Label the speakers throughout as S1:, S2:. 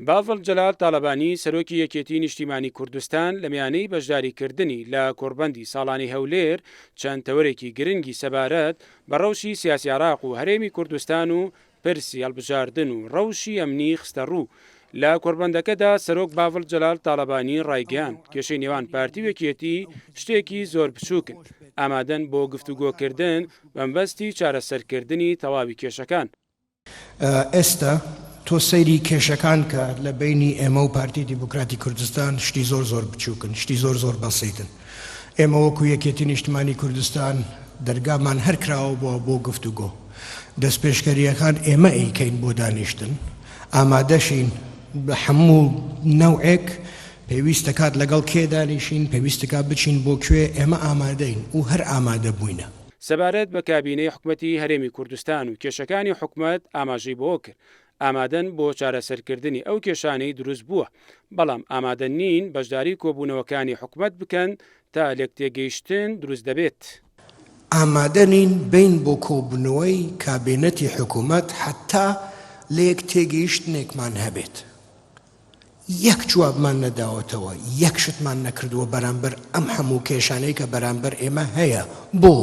S1: باڤڵ جەلال تاڵەبانی، سەرۆکی یەکێتی نیشتیمانی کوردستان لە میانەی بەشداریکردنی لە کۆڕبەندی ساڵانەی هەولێر چەند تەوەرێکی گرنگی سەبارەت بە ڕەوشی سیاسی عێراق و هەرێمی کوردستان و پرسی هەڵبژاردن و ڕەوشی ئەمنی خستەڕوو. لە کۆڕبەندەکەدا سەرۆک باڤڵ جەلال تاڵەبانی ڕایگەیاند، کێشەی نێوان پارتی و یەکێتی شتێکی زۆر بچووکن، ئامادەن بۆ گفتوگۆکردن بەمەبەستی چارەسەرکردنی تەواوی کێشەکان.
S2: ئێستا تۆ سەیری کێشەکان کە لە بەینی ئێمە و پارتی دیموکراتی کوردستان شتی زۆر زۆر بچووکن، شتی زۆر زۆر بەسیتن. ئێمە وەکو یەکێتی نیشتمانی کوردستان دەرگامان هەر کراوە بووە بۆ گفتوگۆ. دەستپێشکەرییەکان ئێمە ئەیکەین بۆ دانیشتن، ئامادەشین بە هەموو نەوعێک، پێویستە کات لەگەڵ کێ دانیشین، پێویستە کات بچین بۆ کوێ، ئێمە ئامادەین و هەر ئامادە بووینە.
S1: سەبارەت بە کابینەی حکومەتی هەرێمی کوردستان و کێشەکانی حکومەت ئاماژەی بەوەکرد، ئامادەن بۆ چارەسەرکردنی ئەو کێشانەی دروستبووە، بەڵام ئامادە نین بەشداری کۆبوونەوەکانی حکومەت بکەن تا لێکتێگەیشتن دروست دەبێت.
S2: ئامادە نین بێین بۆ کۆبوونەوەی کابینەتی حکومەت حەتا لێکتێگەیشتنێکمان هەبێت. یەک جوابمان نەداوەتەوە، یەک شتمان نەکردووە بەرامبەر ئەم هەموو کێشانەی کە بەرامبەر ئێمە هەیە. بۆ؟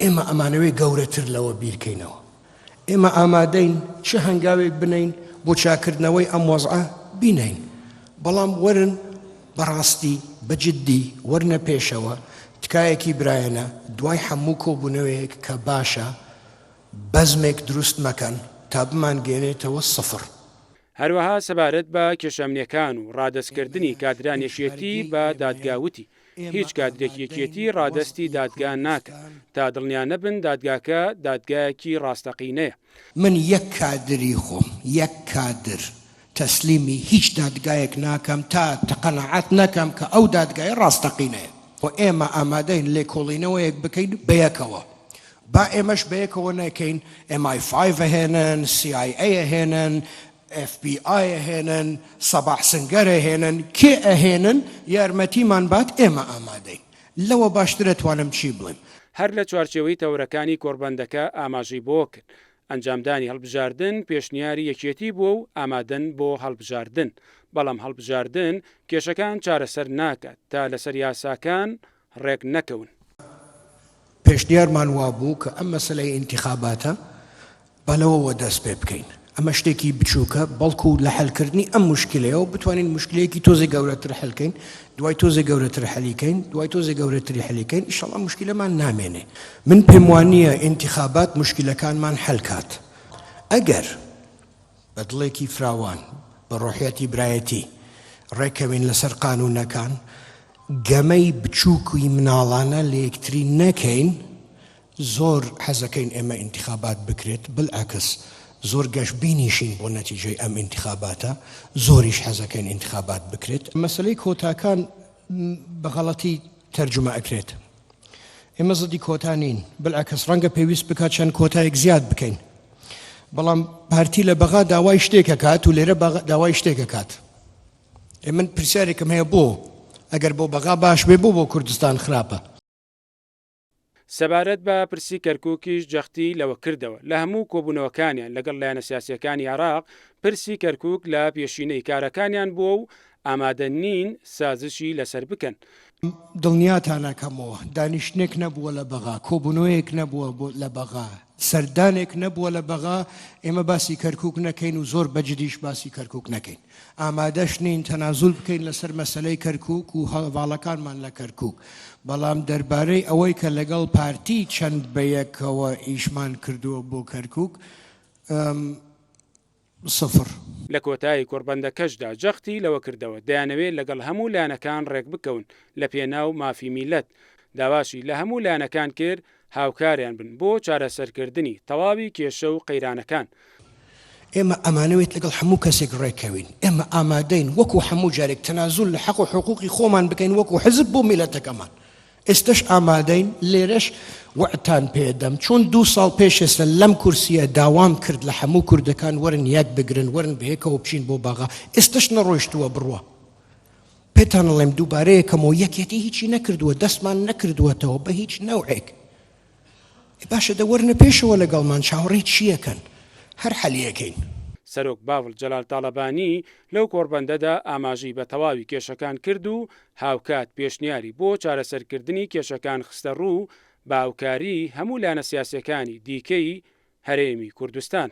S2: ئێمە ئەمانەوێ گەورەتر لەوە بیرکەینەوە. ئێمە ئامادەین چ هەنگاوێک بنێین بۆ چاکردنەوەی ئەم وەزعە بینێین، بەڵام وەرن بەڕاستی بە جدی وەرنە پێشەوە، تکایەکی برایەنە دوای حەموو کۆبوونەوەیەک کە باشە بەزمێک دروست مەکەن تا بمانگەیەنێتەوە سفر.
S1: هەروەها سەبارەت بە کێشە ئەمنییەکان و ڕادەستکردنی کادران یەکێتی بە دادگا وتی، هیچ کادرێکی یەکێتی ڕادەستی دادگا ناکەن تا دڵنیا نەبن دادگاکە دادگایەکی ڕاستەقینەیە.
S2: من یەک کادری خۆم، یەک کادر تەسلیمی هیچ دادگایەک ناکەم تا قەناعەت نەکەم کە ئەو دادگایە ڕاستەقینەیە و ئێمە ئامادەین لێکۆڵینەوەیەک بکەین بەیەکەوە. با ئێمەش بەیەکەوە نەکەین، ئێم ئای فایڤ ئەهێنن، سی ئای ئەی ئەهێنن، ئێف بی ئای ئەهێنن، سەباح سنگەر ئەهێنن، کێ ئەهێنن یارمەتیمان بات ئێمە ئامادەین. لەوە باشتر ئەتوانم چی بڵێم؟
S1: هەر لە چوارچێوەی تەوەرەکانی کۆڕبەندەکە ئاماژەی بەوەکرد، ئەنجامدانی هەڵبژاردن پێشنیاری یەکێتی بووە و ئامادەن بۆ هەڵبژاردن، بەڵام هەڵبژاردن کێشەکان چارەسەر ناکات تا لەسەر یاساکان ڕێک نەکەون.
S2: پێشنیارمان وابوو کە ئەم مەسەلەی ئینتیخاباتە با لەوەوە دەست پێ بکەین. ئەمە شتێکی بچووکە، بەڵکو لە حەلکردنی ئەم موشکیلەیەوە بتوانین موشکیلەیەکی تۆزێ گەورەتر حەل کەین، دوای تۆزێ گەورەتر حەلی کەین، دوای تۆزێ گەورەتری حەلی کەین، ئیشەڵا موشکیلەمان نامێنێ. من پێم وانییە ئینتیخابات موشکیلەکانمان حەل کات. ئەگەر. بە دڵێکی فراوان، بە ڕۆحیەتی برایەتی ڕێکەوین لەسەر قانوونەکان، گەمەی بچووکی مناڵانە لە یەکتری نەکەین، زۆر حەزەکەین ئێمە ئینتیخابات بکرێت، بالعکس زۆر گەشبینیشین بۆ نەتیجەی ئەم ئینتیخاباتە، زۆریش حەزەکەین ئینتیخابات بکرێت. مەسەلەی کۆتاکان بە غەڵەتی تەرجومە ئەکرێت. ئێمە زدی کۆتا نین، بالعکس ڕەنگە پێویست بکات چەند کۆتایەک زیاد بکەین. بەڵام پارتی لە بەغا داوای شتێک ئەکات و لێرە داوای شتێک ئەکات. ئێ من پرسیارێکم هەیە بۆ؟ ئەگەر بۆ بەغا باش بێ بۆ بۆ کوردستان خراپە؟
S1: سەبارەت بە پرسی کەرکوکیش جەختی لەوە کردەوە، لە هەموو کۆبوونەوەکانیان لەگەڵ لایەنە سیاسییەکانی عێراق پرسی کەرکوک لە پێشینەی کارەکانیان بووە و ئامادە نین سازشی لەسەر بکەن.
S2: دڵنیاتان ئەکەمەوە دانیشتنێک نەبووە لە بەغا، کۆبوونەوەیەک نەبووە لە بەغا، سەردانێک نەبووە لە بەغا ئێمە باسی کەرکوک نەکەین و زۆر بەجدیش باسی کەرکوک نەکەین. ئامادەش نین تەنازول بکەین لەسەر مەسەلەی کەرکوک و هەڤاڵەکانمان لە کەرکوک، بەڵام دەربارەی ئەوەی کە لەگەڵ پارتی چەند بەیەکەوە ئیشمان کردووە بۆ کەرکوک، سفر.
S1: لە کۆتایی کۆڕبەندەکەشدا جەختی لەوە کردەوە، دەیانەوێت لەگەڵ هەموو لایەنەکان ڕێکبکەون لەپێناو مافی میللەت، داواشی لە هەموو لایەنەکان کرد هاوکاریان بن بۆ چارەسەرکردنی تەواوی کێشە و قەیرانەکان.
S2: ئێمە ئەمانەوێت لەگەڵ هەموو کەسێک ڕێککەوین، ئێمە ئامادەین وەکو هەموو جارێک تەنازول لە حەق و حقوقی خۆمان بکەین وەکو حزب بۆ میللەتەکەمان، ئێستەش ئامادەین، لێرەش وەعدتان پێدەم، چۆن دوو ساڵ پێش ئێستا لەم کورسییە داوام کرد لە هەموو کوردەکان وەرن یەک بگرن، وەرن بەیەکەوە بچین بۆ بەغا، ئێستەش نەڕۆیشتووە بڕوا. پێتان ئەڵێم دووبارەیەکەمەوە یەکێتی هیچی نەکردووە، دەستمان نەکردووەتەوە بە هیچ نەوعێک. ئێ باشە دە وەرنە پێشەوە لەگەڵمان چاوەڕێی چییەکەن؟ هەر حەلیەکەین.
S1: سەرۆک باڤڵ جەلال تاڵەبانی لەو کۆڕبەندەدا ئاماژەی بە تەواوی کێشەکان کرد و هاوکات پێشنیاری بۆ چارەسەرکردنی کێشەکان خستەڕوو بە هاوکاریی هەموو لایەنە سیاسییەکانی دیکەی هەرێمی کوردستان.